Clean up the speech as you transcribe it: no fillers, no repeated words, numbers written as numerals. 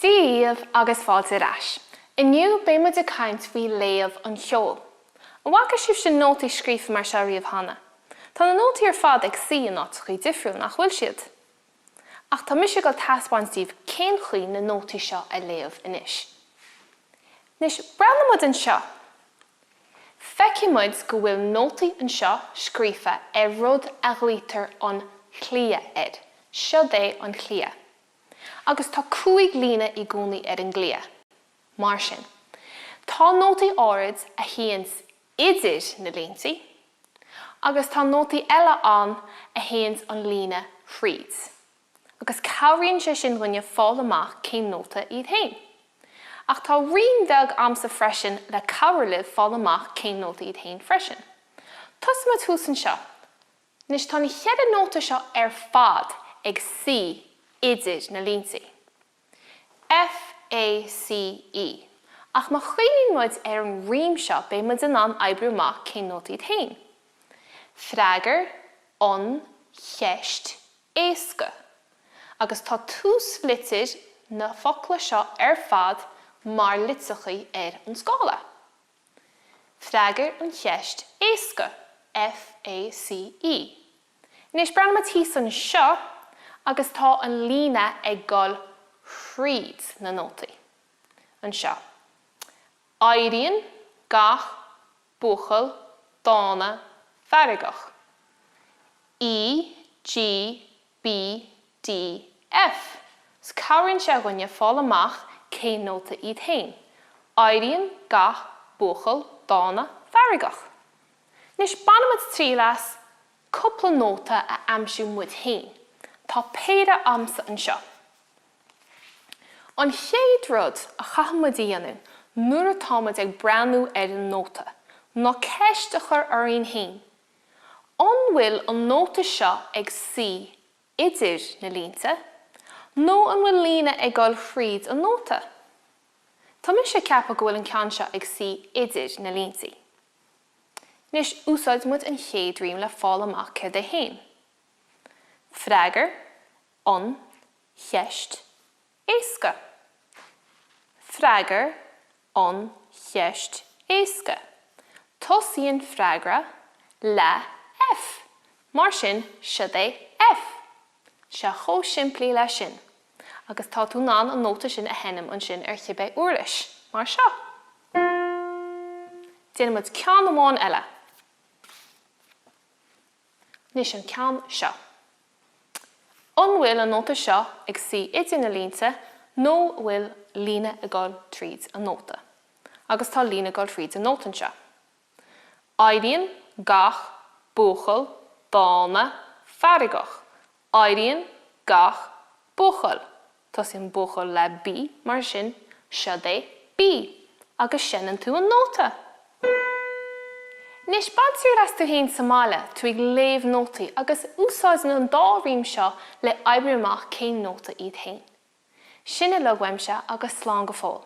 Dia dhaoibh agus fáilte ar ais. Inniu beidh muid ag caint faoi léamh an cheoil. An bhfaca sibhse nótaí scríofa mar seo riamh cheana? Tá na nótaí ar fad ag suí in áiteachaí difriúil, nach bhfuil siad? Ach tá mise ag dul taispeáint daoibh cén chaoi na nótaí seo a léamh anois. Anois, breathnaigh muid anseo. Feicfidh muid go bhfuil nótaí anseo scríofa ar rud a ghlaoitear an chliath air. Siod é an chliath. Agus tá 5 líne i gcónaí ar an gcliath. Mar sin, tá nótaí áirid a shuíonns idir na líntí, agus tá nótaí eile ann a théanns an líne thríd. Agus cabhraíonn sé sin dhúinne fáil amach cén nóta iad féin. Ach tá rím bheag a'msa freisin le cabhrú libh fáil amach cén nóta iad féin freisin. Tosóidh muid thuas anseo. Anois tá na cheithre nóta seo ar fad ag suí idir na líntí. F, A, C, E. Ach má chuimhníonn muid ar an rím seo beidh muid in ann oibriú amach cén nóta iad féin. Freagair an cheist éasca. Agus tá túslitir na focla seo ar fad mar litreachaí ar an scála. Freagair an cheist éasca, F A C E. Anois breathnaigh muid thíos anseo agus tá an líne ag dul thríd na nótaí. Anseo. Éiríonn gach buachaill dána feargach. E, G, B, D, F. 'S cabhraíonn sé dhúinne fáil amach cén nóta iad fhéin. Éiríonn gach buachaill dána feargach. Anois bainfidh muid triail as cúpla nóta a aimsiú muid fhéin. Tá péire a'msa anseo. An chéad rud a chaithfidh muid a dhéanamh nuair atá muid ag breathnú ar an nóta ná ceist a chur orainn fhéin, an bhfuil an nóta seo ag suí idir na línte nó an bhfuil líne ag dul thríd an nóta? Tá mise ag ceapadh go bhfuil an ceann seo ag suí idir na líntí. Anois, úsáidfidh muid an chéad rím le fáil amach céard é fhéin. Freagair an cheist éasca. Freagair an cheist éasca. Tosaíonn freagra le F. Mar sin, siod é F. Sé chomh simplí leis sin. Agus tá tú in ann an nóta sin a sheinm ansin ar chibé uirlis, mar seo. Déanfaidh muid ceann amháin eile. Anois an ceann seo. An bhfuil an nóta seo ag suí idir na línte nó an bhfuil líne ag dul tríd an nóta? Agus tá líne ag dul thríd an nóta anseo. Éiríonn gach buachaill dána feargach. Éiríonn gach buachaill. Tosaíonn buachaill le B, mar sin, siod é B. Agus seinneann tú an nóta. Anois, bain triail as tú féin sa mbaile, tú ag léamh nótaí, agus úsáid an dá rím seo le oibriú amach cén nóta iad féin. Sin uilig uaimse agus slán go fóill.